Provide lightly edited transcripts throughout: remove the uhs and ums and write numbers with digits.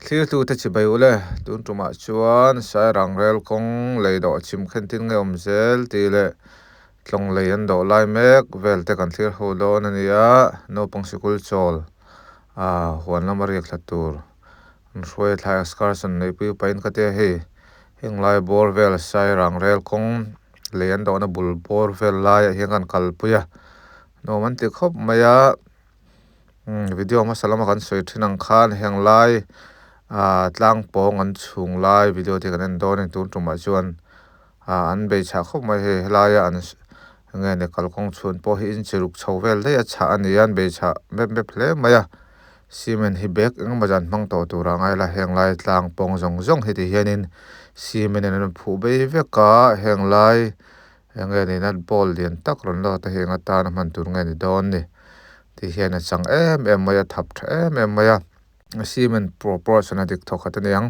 Thlir tute chibai ule tun tumah chuan Sairang rel kawng lei dawh chim khen tin nge awm zel tih leh tlawng lei an dawh lai mek vel te kan thlir ho dawn a ni a naupang sikul chawl ah huan lama riak thla tur an hruai thlai excursion neihpui pahin ka tia hei heng lai bawr vel Sairang rel kawng lei an dawhna bul bawr vel laiah hian kan kalpui a nuam an ti khawp mai a. Video hmasa lama kan sawi thin ang khan heng lai ah tlang pawng an chhung lai video te kan en dawn a ni tun tumah chuan ah an bei chhah khawp mai hei helaia an enge ni kalkawng chhun pawh hi inchi ruk chho vel daih a chhah a ni a an bei chhah mep mep hle mai a cement hi bag engemaw zan hmang tawh tur ah ngai la heng lai tlang pawng zawng zawng hi ti hianin cement in an phuh bei vek a heng lai enge ni nut bolt lian tak rawn lawk te hi eng atana hman tur nge ni dawn ni. Ti hian a chang em em mai a, thap tha em em mai a, cement proportion a dik thawk khat a niang.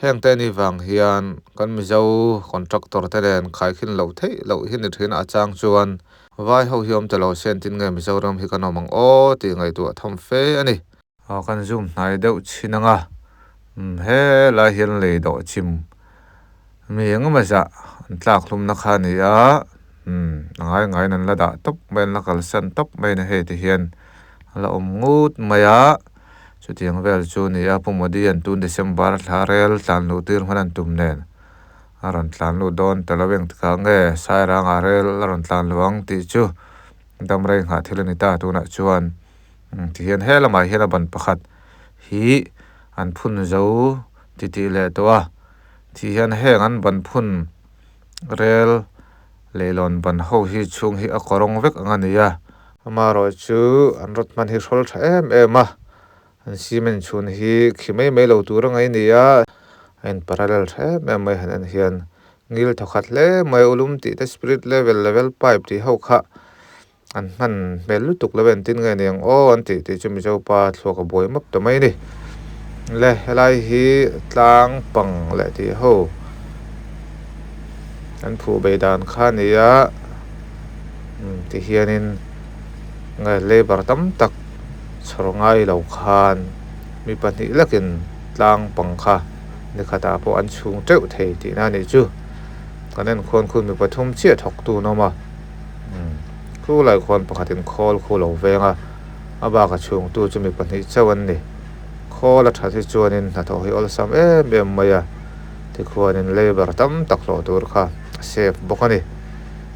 Heng te ni vang hian kan Mizo contractor te nen khaikhin loh theih loh hi ni thin a chang chuan vai ho hi awm ta lo se entin nge Mizoram hi kan awm ang aw tih ngaihtuah tham fe a ni. Aw kan zoom hnai deuh chhin ang a, umm helai hian lei dawh chim mi engemaw zah an tlak hlumna kha a ni a, umm a ngai ngaiin an la dah tawp mai an la kalsan tawp mai a ni hei ti hian a la awm ngut mai a, chutiang vel chu a ni a Pu Modi an tun December thla rel tlan luh tir hman an tum nen a rawn tlan lut dawn ta lo engtikah nge Sairanga rel a rawn tlan luh ang tih chu damrei nghah thil a ni ta tunah chuan. Ti hian he lamah hian a ban pakhat hi an phun zo titih leh tawh a ti hian heng an ban phun rel leihlawn ban ho hi chhung hi a kawrawng vek ang a ni a amaherawh chu an rawt hman hi hrawl tha em em a an cement chhun hi khi mai mai lo tur a ngaih a ni a a in parallel tha em em mai han en hian ngil thawkhat hle mai ulum tih te spirit level level pipe tih ho kha. An hman hmel lutuk lo entin nge ni ang aw an tih tih chu Mizo pa thluak a buai map ta mai a ni. Le helai hi tlang pang leh tih ho an phuh bei dan kha a ni a umm ti hianin nge labour tam tak chhawr ngai lo khan mi pahnih lekin tlang pang kha ni khatah pawh an chhung teuh thei tihna a nih chu. Kan en khuan khun mi pathum chiah thawktu an awm a. Khu lai khuan pakhatin khawl khu lo veng a, a bak a chhungtu chu mi pahnih chauh an ni. Khawl a that hi chuanin hnathawh hi awlsam em em mai a, tikhuanin labour tam tak hlawh tur kha a safe bawk a ni.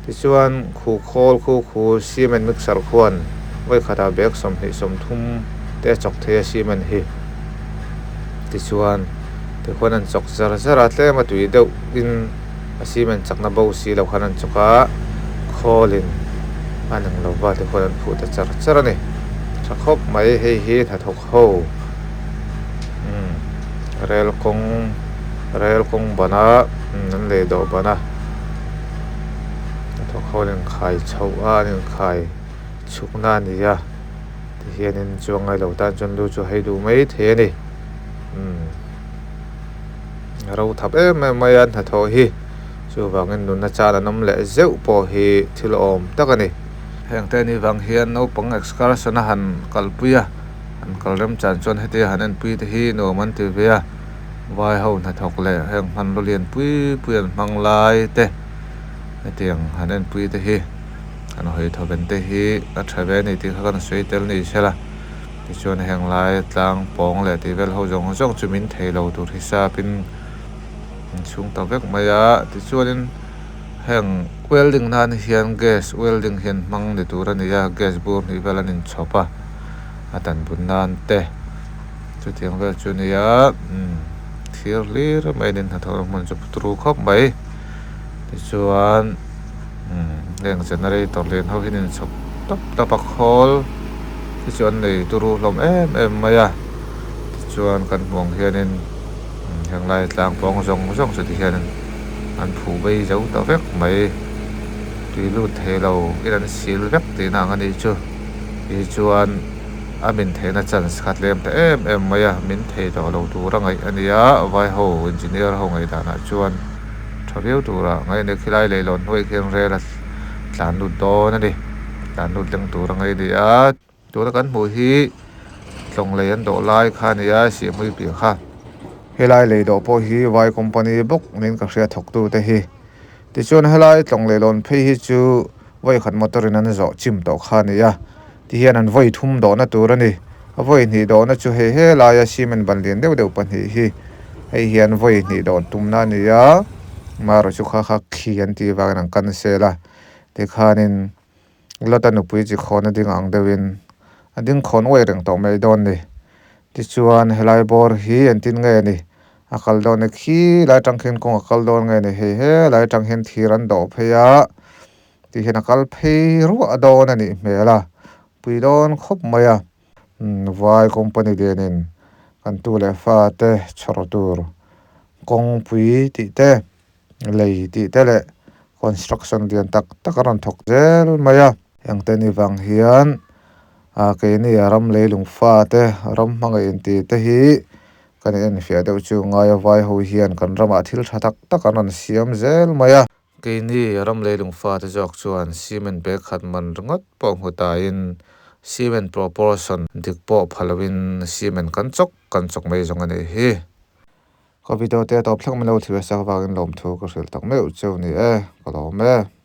Tichuan khu khawl khu khu cement mixer khuan vawi khatah bag 30 te a chawk thei a cement hi. Tichuan tikhuan an chawk zar zar a, tlem a tui deuh in. A cement chakna bo si lo khan an chawk a, khawlin a nang lo va tikhuan an phuh ta char char a ni. Tha khawp mai hei hi hnathawk ho umm rel kawng rel kawng bana umm an lei dawh bana hnathawk ho an inkhai chhoh a an inkhai chhukna a ni a tihianin chuang ngailo tan chuan lu chu a hei duh maithei a ni umm. Ro thap em em mai a hnathawh hi chuvangin nunna chan an awm leh zeuh pawh hi thil awm tak a ni. Heng te ni vang hian naupang excursion a han kalpui a, an kal rem chan chuan hetia han enpui te hi nuam an ti ve a, vai ho hnathawk leh heng hmanraw lian pui pui an hmang lai te hetiang han enpui te hi an hawi thawven te hi a tha ve a ni tih kha kan sawi tel ni sela. Tichuan heng lai tlang pawng leh tih vel ho zawng zawng chu min thei lo tur hisapin an chhung ta vek mai a tichuanin heng welding nan hian gas welding hi an hmang ni tur a ni a gas bur hnih vel an inchhawp a a tan bun nan te chutiang vel chu a ni a umm thir hlir mai a ni hnathawhna hmun chu turu khawp mai tichuan umm heng generator lian ho hi an inchhawp tawp tawp a khawl. Tichuan nei turu hlawm em em mai a, tichuan kan hmuh ang hianin henglai tlang pawng zawng zawng chu tihianin an phuh vei zo ta vek mai, tui lut thei lo in an sil vek tihna ang a nih chu, tichuan a min theihna chance kha tlem ta em em mai a, min thei tawh lo tura ngaih a ni a, vai ho engineer ho ngaih danah chuan tha viau tura ngaih a ni, khilai leihlawn hnuai khian rel a tlan lut dawn a ni. Tlan lut leng tur a ngei ni a, tuna kan hmuh hi tlawng lei an dawh lai kha a ni a, sihhmui piah kha. Helai lei dawh pawh hi vai company bawk niin ka hria thawktu te hi. Tichuan helai tlawng leh lawn phei hi chu vawi khat motor in an zawh chim tawh kha a ni a, tihian an vawi thum dawhna tur a ni. A vawi hnih dawhna chu hei helaia cement ban lian deuh deuh pahnih hi hei hian vawi hnih dawh tumna a ni a, marawh chu kha kha khi an tih vangin an cancel a, tikhanin Lota nupui chi khawn a ding ang deuhin a ding khawn uai reng tawh mai dawn ni. Tichuan helai bawr hi engtin nge ni? A kal dawn e khi lai atang khian kawng a kal dawn nge ni? Hei helai atang hian thir an dawh phei a, ti hian a kal phei ruah dawn a nih hmel a, pui dawn khawp mai a. Vai company lianin kan tu leh fate chhawr tur kawngpui tih te. Lei tih te leh construction lian tak tak a rawn thawk zel mai a. Engte ni vang hian ah keini a ram leilung fa te ram hmangaih inti te hi kan enfiah deuh chu ngaia vai ho hian kan ramah thil tha tak tak an rawn siam zel mai a. Keini a ram leilung fa te zawk chuan cement bag khat man ringawt pawh hmu tain cement proportion dik pawh pha loin cement kan chawk kan chawk mai zawng a nih hi. Ka video te a tawp thleng mai lo thil a sak vangin lawmthu ka hrilh tak meuh cheu ni e, ka lawm e.